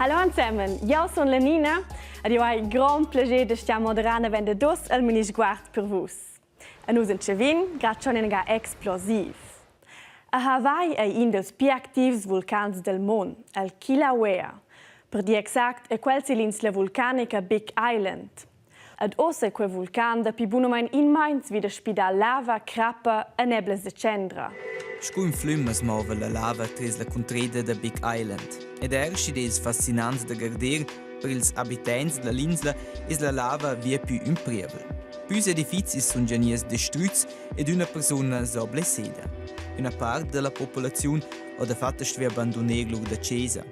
Hallo ensemen, jau sun la Nina ed jau hai grond plascher da star moderar naven da dus al Minisguard per vus. E nus entschevin grad schon inaga explosiv. A Hawaii ei in dals pli activs vulcans del mund, el Kilauea. Per dir exact è quel sill'insla vulcanica Big Island. Ed ussa è quei vulcan dapi bunamain in meins vi da spidar lava, crappa e neblas da tschendra. Sco ün flüm as mova la lava tres la cuntreda da Big Island. Ed eir schi'd es fascinant da garder per ils abitants da l'insla es la lava viepü ün prievel. Püs edifizis sun già gnieus desdrüts ed üna persuna s'ho blesseda. Üna part da la populaziun ho dafatta stuvü abanduner lur dachesa.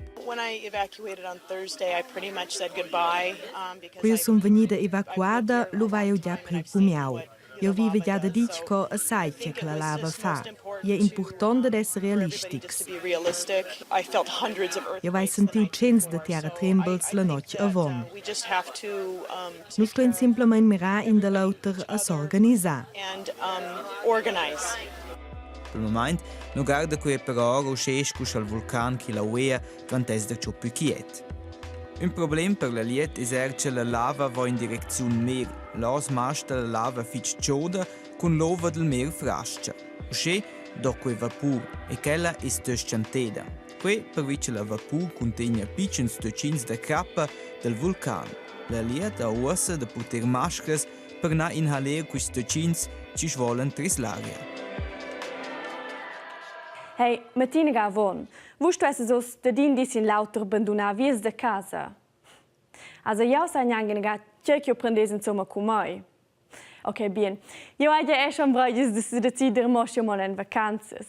Cu jeu sun vegnida evacuada, lu vai jeu gia priu cumiau. Jeu vivel gia daditg co e sai tgei che la lava fa. Igl ei impurtont dad esser realistics. Jeu vai sentiu tschens da tiaratrembels la notg avon. Nus stuein semplamein mirar in da l'auter e s'organisar. Pel mumaint nu garda quai però ora uschè scu scha'l vulcan Kilauea dvantess darcho pü quiet. Ün problem per la liet es eir cha la lava vo in direcziun mer. Là smasta la lava fich choda cun l'ova dal mer fras-cha. Uschè do quai vapur e quella es töschanteda. Quai pervi cha la vapur cuntegna pitschens töchins da crappa dal vulcan. La liet ha uossa da purter mascras per na inhaler quists töchins chi svolan tres l'aria. Hey, Martina Gavon, vus stuesses oz dad in di sin l'auter bandunar vias da casa. Also jau sai gnanc inaga tgei ch'jeu prendess insumma cun mei. Ok, bien. Jeu hai gia schon breigias da sedecider mo sch'jeu mon en vacanzas.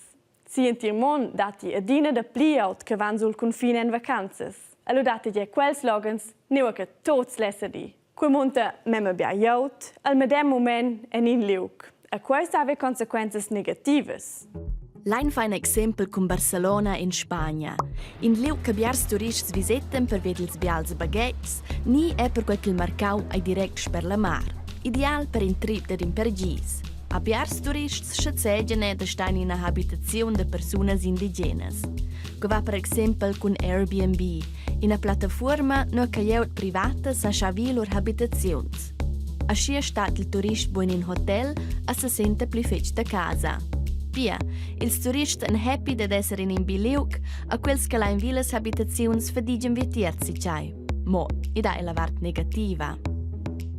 Si entir mund datti adina dapli aut che van sul cunfin en vacanzas. E lu datti gia quels loghens, nua che tuts lessan ir. Quei munta memia bia glieud al medem mument en in liug. E quei sa haver consequenzas negativas. Lein far in exempel cun Barcelona in Spagna. In liug che biars turists visetan per ver ils bials baghetgs ni è perquei ch'il marcau ei direct sper la mar. Ideal per in trip dad in per gis. A biars turists schazegian è da star in ina habitaziun da persunas indigenas. Co va per exempel cun Airbnb, ina plattafuorma nua che glieud privata sa schavir lur habitaziuns. Aschia stat il turist buin in hotel e se senta pli fetg da casa. Pia, ils turists ein happy dad esser in in bi liug, a quels che lain vi las habitaziuns fadigian vitier tschai. Mo, i dà la vart negativa.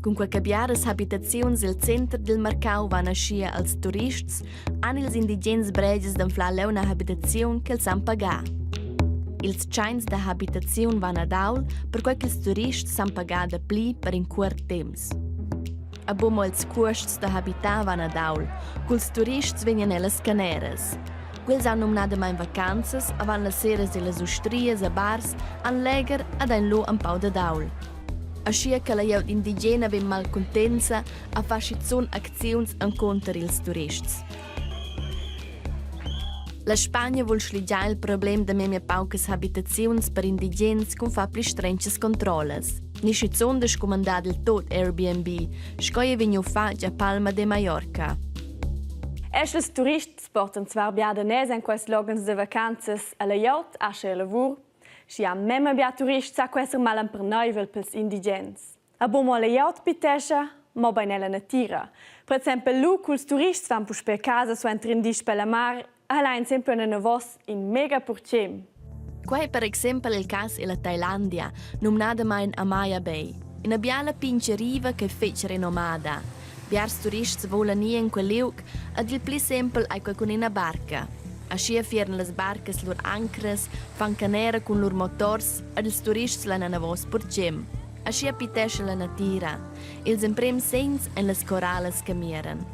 Cunquei che biaras habitaziuns el center dil marcau van aschia als turists, han ils indigens bregias d'anflar leu una habitaziun ch'els san pagar. Ils tscheins da habitaziun van ad aul, perquei ch'ils turists san pagar dapli per in cuort temps. A buca mo ils cuosts da habitar van ad aul, culs turists vegnan ellas caneras. Quels han numnadamain vacanzas, avant las seras ellas ustrias e bars, han legher ed ein lu empau dad aul. Aschia che la glieud indigena vegn malcuntenza a far schizun acziuns encunter ils turists. La Spagna vul schligiar il problem da memia paucas habitaziuns per indigens cun far pli strenchas controllas. Ni schizun da scumandar del tot Airbnb, sco ei vegniu fatg a Palma de Mallorca. Estes turists portan zwar bia daners en quests loghens de vacanzas alla yacht, aschia lavur, Schi ha memma bia turists sa quei esser malemperneivel pils indigens. A buc mo la glieud pitescha, mobein ella natira. Per exempel lu culs turists van puspei a casa suenter in di sper la mar, ella ein sempre anavos in mega purtgem. Quei è per exempel il cas ella Thailandia, numnadamain a Maya Bay, ina biala pintga riva che fetg renomada. Biars turists volan ir en quel liug ed il pli sempel ei quei cun ina barca. Aschia fieren las barcas lur ancras, fan canera cun lur motors ed ils turists lan anavos purtgem. Aschia pitescha la natira. Ils emprems segns ein las coralas che miran.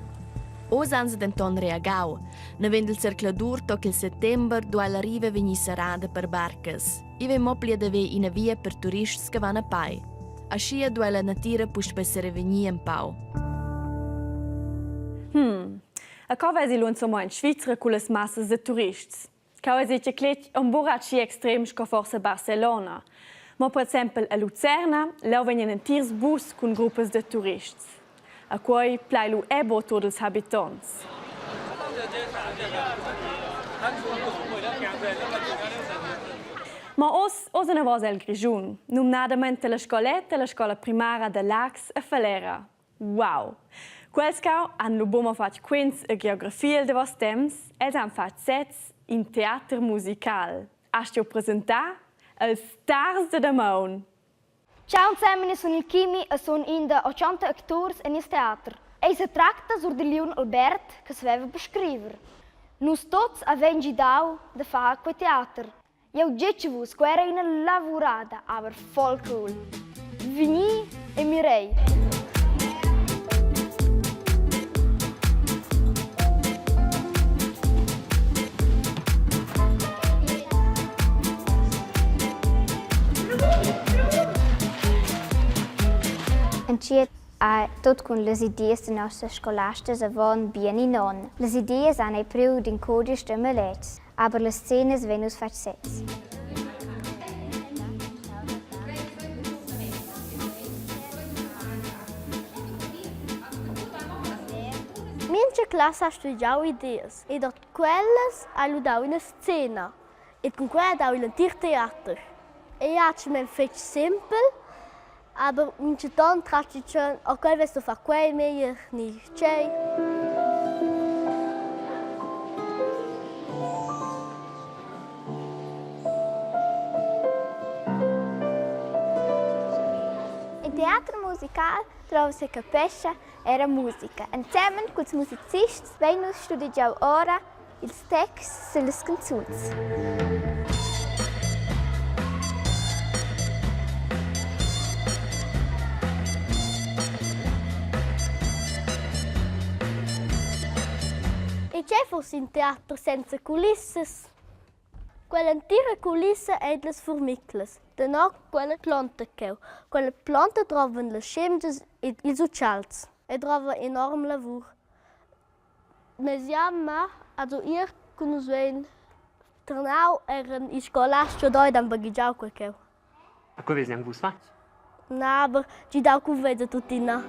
Oz han se denton reagau. Navend il zercladur toc il settember duai la riva vegnir serrada per barcas. I vegn mo pli ad haver ina via per turists che van a pei. Aschia duei la natira puspei serevegnir empau. A co vesi lu insomma en Svizra cullas massas da turists? Cheu eisi che cletg un buca extrem sco forsa Barcelona. Mo per exempel a Lucerna, leu vegnan entirs bus cun gruppas da turists. A quei plai lu è buc tut ils habitonts. Ma oz, oz enavos el Grischun, numnadamain la scoletta la scola primara da Laax e Falera. Wow! Quels cau han lu buca mo fatg quints e geografia il davos temps, els han fatg sezs in teater musical. Hast jeu presentar els stars da damaun. Ciao ensemen, sun il Kimi e sun in da 80 acturs en il teater. Ei setracta sur dil liun Albert che saveva prescriver. Nus tuts havein gidau da far quei teater. Jeu getg vus, quei era ina lavurada, aber voll cool. Vegni e mirei. Entschiet ha tut cun las ideas da nossas scolastas avon bien in onn. Las ideas han ei priu d'in cudisch da maletgs, aber las scenas vein nus fatg sez. Mintga classa ha studegiau ideas ed ord quellas ha lu dau ina scena e cun quella ha dau igl entir teater. Ei ha atgnamein fetg sempel, aber mintgaton tratg tscheu, oh quel vess da far quei meglier ni tschei. In teater musical drova secapescha era musica. Ensemen culs musicists vein nus studegiau ora ils texts sillas canzuns. E tgei fuss in teater senza culissas? Quell'entira culissa ei las furmiclas, tenor quella plonta cheu. Quella plonta drovan las schemgias ed ils utschals e drova enorm lavur. Mesiamma, also ir cu nus vein turnau eran ils scolars giu ed han baghegiau quei cheu. A co vegnan vus fatg? Na, aber gidau cun veza tuttina.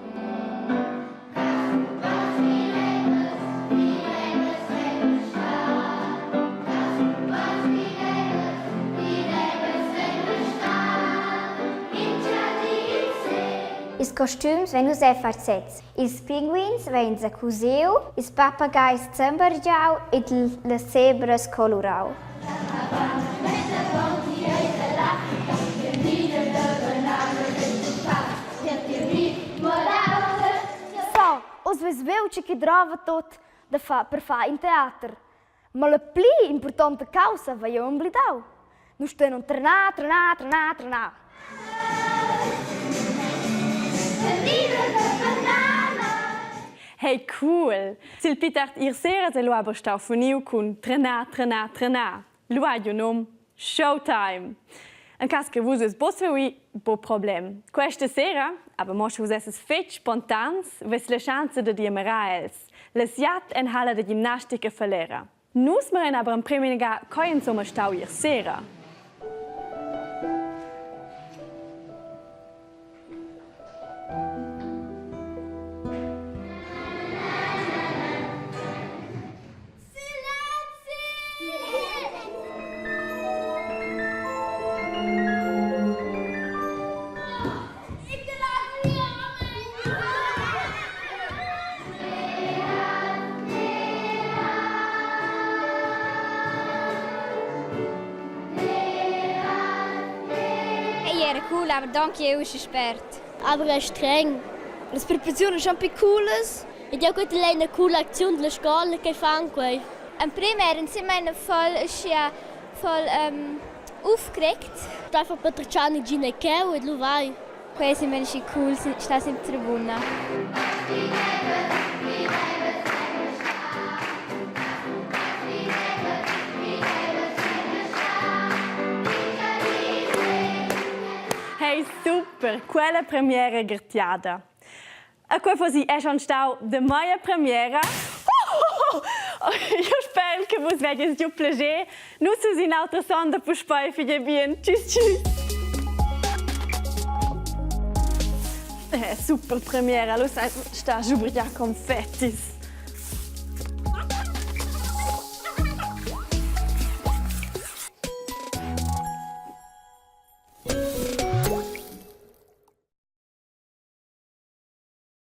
Ils costums vegn nus era fatg sez. Ils pinguins vegn zacusiu, ils papagais zambergiau ed las zebras colurau. So, oz vess veu tge che drova tot da far per far in teater. Ma la pli impurtonta caussa vai jeu emblidau. Nus stuein trenar, trenar, trenar, trenar. Hey cool! Sil pli tard ier sera sei lu aber stau funiu cun trenar, trenar, trenar. Lu ha giu num Showtime. En cass che vus es buc ui, buc problem. Questa sera, aber mo sche vus esses fetg spontans, vess la schanza da dir mirar els. La Siat en halla da gimnastica Falera. Nus mirein aber emprem inaga coi insomma stau ier sera. Ei era cool, aber danke jeu uschi spert. Aber è streng. Las preparazioni sono più coolas Ed jau quella è ina coola acziun dalla scola che fan quei. Emprem eran sie meine voll aschia voll ähm, aufgeregt. Einfach patratschar nagina cheu ed lu vai. Quei sind Menschen cool, sta in tribuna. Hey, super! Quella premiera gartiada. E quei fossi è schon stau de meia premiera. Io spero che vus vegies giu plascher. Nus sus in autra sonda puspei figlia bien. Tschüss, tschüss. Eh, super premiera, lu sai sta schubrigiar confettis.